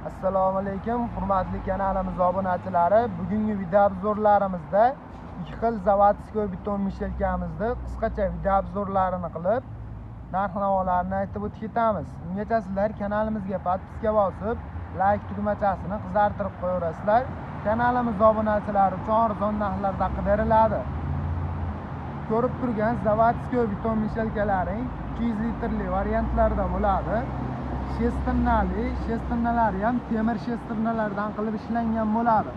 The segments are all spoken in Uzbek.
Assalomu alaykum hurmatli kanalimiz obunachilari. Bugungi video obzorlarimizda ikki xil заводской beton mishelkamizni qisqacha video obzorlarini qilib, narx-navolarni aytib o'tib ketamiz. Ungacha sizlar kanalimizga podpiska bosib, like tugmachasini qizartirib qo'yaverasizlar. Kanalimiz obunachilari uchun arzon narxlarda qilib beriladi. Ko'rib turgan заводской beton mishelkalaring 200 litrli variantlarda bo'ladi. Shesternali, shesternalari ham temir shesternalardan qilib ishlangan bo'ladi.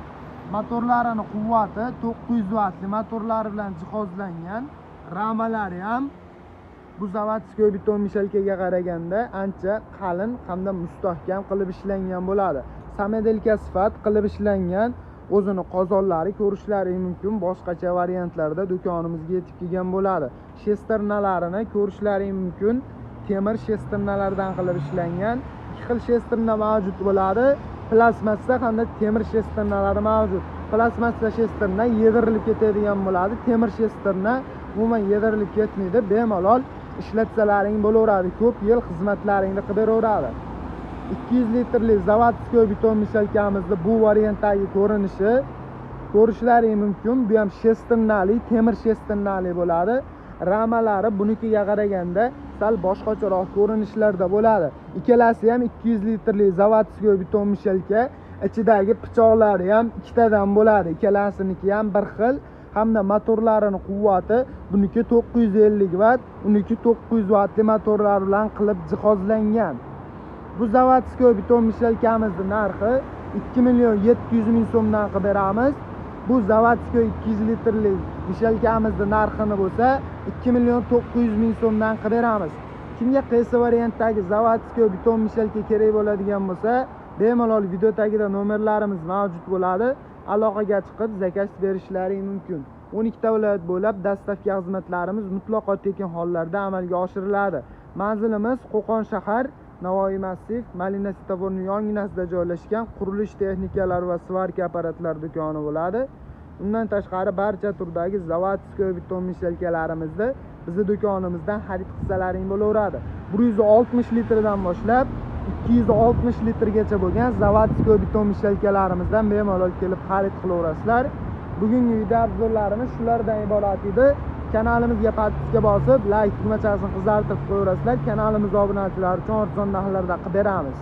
Motorlarini quvvati 900 vattli motorlari bilan jihozlangan. Ramalari ham bu заводской beton mishelkaga qaraganda ancha qalin hamda mustahkam qilib ishlangan bo'ladi. Samodelka sifat qilib ishlangan, o'zini qozonlari ko'rishlari mumkin. Boshqacha variantlarda do'konimizga yetib kelgan bo'ladi. Shesternalarini ko'rishlari mumkin. Temir shesternalardan qilib ishlangan. Ikki xil shesterna mavjud bo'ladi. Plastmassa hamda temir shesternalari mavjud. Plastmassa shesterna yedirilib ketadigan bo'ladi. Temir shesterna umuman yedirilib ketmaydi. Bemalol ishlatsalaring bo'laveradi. Ko'p yil xizmatlaringni qilib beraveradi. 200 litrli заводской beton mishelkamizni bu variantdagi ko'rinishi ko'rishlaring mumkin. Bu ham shesternali, temir shesternali bo'ladi. Ramalari bunikiga qaraganda sal boshqacharoq ko'rinishlarda bo'ladi. Ikkalasi ham 200 litrli заводской beton mishelka. Ichidagi pichoqlari ham ikkitadan bo'ladi. Ikkalasiniki ham bir xil hamda motorlarini quvvati buniki 950 vatt, uniki 900 vattli motorlar bilan qilib jihozlangan. Bu заводской beton mishelkamizni narxi 2 million 700 ming so'mdan qilib beramiz. Bu заводской 200 litrli mishelkamizni narxini bo'lsa 2 million 900 ming so'mdan qilib beramiz. Kimga qaysi variantdagi заводской beton mishelka kerak bo'ladigan bo'lsa, bemalol video tagida nomerlarimiz mavjud bo'ladi. Aloqaga chiqib zakaz berishlaring mumkin. 12 ta viloyat bo'ylab dostavka xizmatlarimiz mutlaqo tekin hollarda amalga oshiriladi. Manzilimiz Qo'qon shahar, Navoiy massiv, Malina svetoforning yonginasida joylashgan qurilish texnikalari va svarka apparatlari do'koni bo'ladi. Undan tashqari barcha turdagi заводской beton mishelkalarimizni bizni do'konimizdan xarid qilsalaring bo'laveradi. 160 litrdan boshlab 260 litrgacha bo'lgan заводской beton mishelkalarimizdan bemalol kelib xarid qilaverasizlar. Bugungi video obzorlarimiz shulardan iborat edi. Kanalimizga podpiska bosib, like tugmachasini qizartirib qo'yaverasizlar. Kanalimiz obunachilari uchun arzon narxlarda qilib beramiz.